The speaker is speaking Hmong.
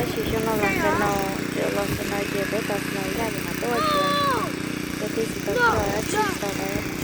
Tab sis xyoo no los qhov no, los qhov no ces peb tau snow yaj ces mas tuaj ces cov twb tsis tau coj dab tsi tau lawm.